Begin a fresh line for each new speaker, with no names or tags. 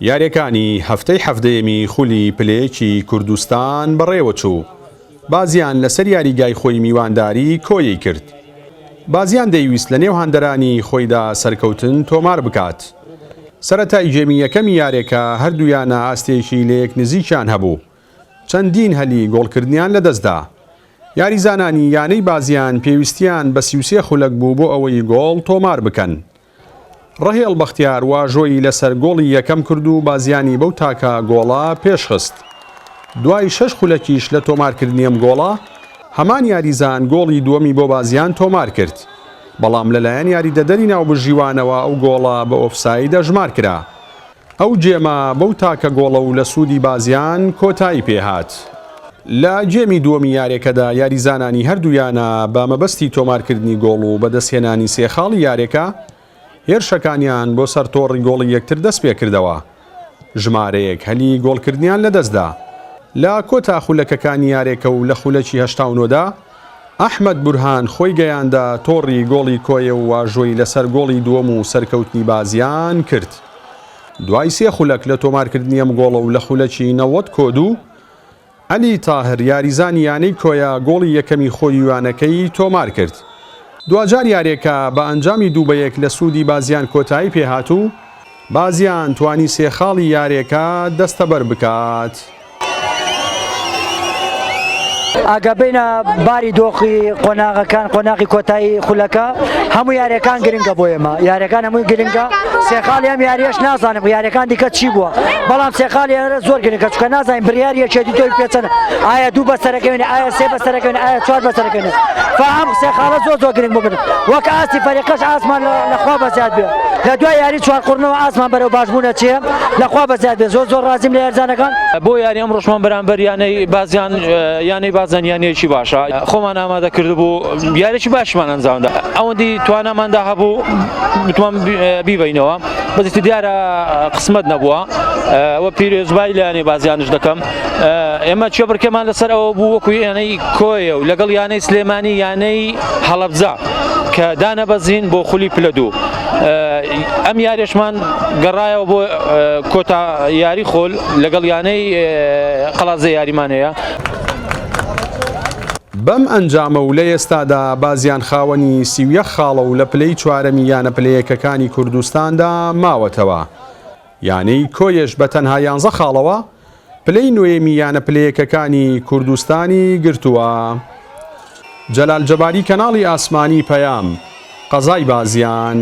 یاریەکانی هەفتەی حەڤدەیەمی خولی پلەیەکی کوردستان بەڕێوەچوو، بازیان لەسەر یاریگای خۆی میوانداری کۆیەی کرد. بازیان دەیویست لەنێو هاندەرانی خۆیدا سەرکەوتن تۆمار بکات. سەرەتای گێمی یەکەمی یارێکە هەردوو یانە ئاستێکی لەیەک نزیکیان هەبوو، چەندین هەلی گۆڵکردنیان لەدەستدا. یاریزانانی یانەی بازیان پێویستیان بە 33 خولەک بوو بۆ ئەوەی گۆڵ تۆمار بکەن. ڕەهێڵ بەختیار واژۆی لەسەر گۆڵی یەکەم کرد و بازیانی بەو تاکە گۆڵە پێشخست. دوای شەش خولەکیش لە تۆمارکردنی ئەم گۆڵە، هەمان یاریزان گۆڵی دووەمی بۆ بازیان تۆمارکرد، بەڵام لەلایەن یاریدەدەری ناوبژیوانەوە ئەو گۆڵە بە ئۆفساید ئەژمارکرا. ئەو گێمە بەو تاکە گۆڵە و لە سوودی بازیان کۆتایی پێهات. لە گێمی دووەمی یارێکەدا یاریزانانی هەردوو یانە بە مەبەستی تۆمارکردنی گۆڵ و بەدەستهێنانی سێ خاڵی یارێکە، هێرشەکانیان بۆ سەر تۆڕی گۆڵی یەکتر دەستپێکردەوە. ژمارەیەک هەلی گۆڵکردنیان لەدەستدا. لە کۆتا خولەکەکانی یارێکە و لە خولەکی 89 دا، ئەحمەد بورهان خۆی گەیاندە تۆڕی گۆڵی کۆیە و واژۆی لەسەر گۆڵی دووەم و سەرکەوتنی بازیان کرد. دوای سێ خولەک لە تۆمارکردنی ئەم گۆڵە و لە خولەکی 90 کۆ دوو، عەلی تاهر یاریزانی یانەی کۆیە گۆڵی یەکەمی خۆی و یانەکەی تۆمارکرد. دواجار یاریەکە بە ئەنجامی 2-1 لە سوودی بازیان کۆتایی پێهات و بازیان توانی سێ خاڵی یاریەکە دەستەبەر بکات.
ئەگە بینە باری دۆخی قۆناغەکان قۆناغی کۆتایی خولەکە هەموو یاریەکان گرنگە بۆ ئێمە یاریەکان هەمووی گرنگە سێخاڵی ئەم یاریەش نازانم یاریەکان دیکە چی بووە بەڵام سێخاڵی ئێرە زۆر گرنگە چونکە نازانین بڕیار یەکێتی تۆی پێچەنە ئایا دوو بەسەرەکەوێنێ ئایا سێ بەسەرەکەوێنێ ئایا چوار بەسەرەکەوێنێ فەهم سێ خاڵە زۆر زۆر گرنگ بوو وەک ئاستی فەریقەش ئاسمان لەخوا بەزیاد بێ لە دوای یاری چوار قوڕنەوە ئاسمان بەرەو باشبوونە چێ لەخوا بەزیاد بێ زۆر زۆر ڕازیم لە یارزانەکان.
بۆ یاری ئەمڕۆشمان بەرامبەر یانەی بازیان یانەی بازیان یانەیەکی باشە خۆمان ئامادە کردبوو یاریی باشمان ئەنجامدا ئەوەندی تواناماندا هەبوو بتوان بیبینەوە بەزیتی دیارە قسمەت نەبووە وە پیرۆزبای لە یانەی بازیانش دەکەم ئێمە چێبڕکێمان لەسەر ئەوە بوو وەکو یانەی کۆیە و لەگەڵ یانەی سلێمانی یانەی هەڵەبجە کە دانەبەزین بۆ خولی پلە دوو ئەم یاریشمان گەڕایەوە بۆ کۆتا یاری خۆل لەگەڵ یانەی قەڵازە یاریمان هەیە.
بەم ئەنجامە و لە ئێستادا بازیان خاوەنی 31 خاڵە و لە پلەی چوارەمی یانە پلەیەکەکانی کوردستاندا ماوەتەوە. یانەی کۆیەش بە تەنها یانزە خاڵەوە پلەی نۆیەمی یانە پلەیەکەکانی کوردستانی گرتووە. جەلال جەباری کەناڵی ئاسمانی پەیام، قەزای بازیان.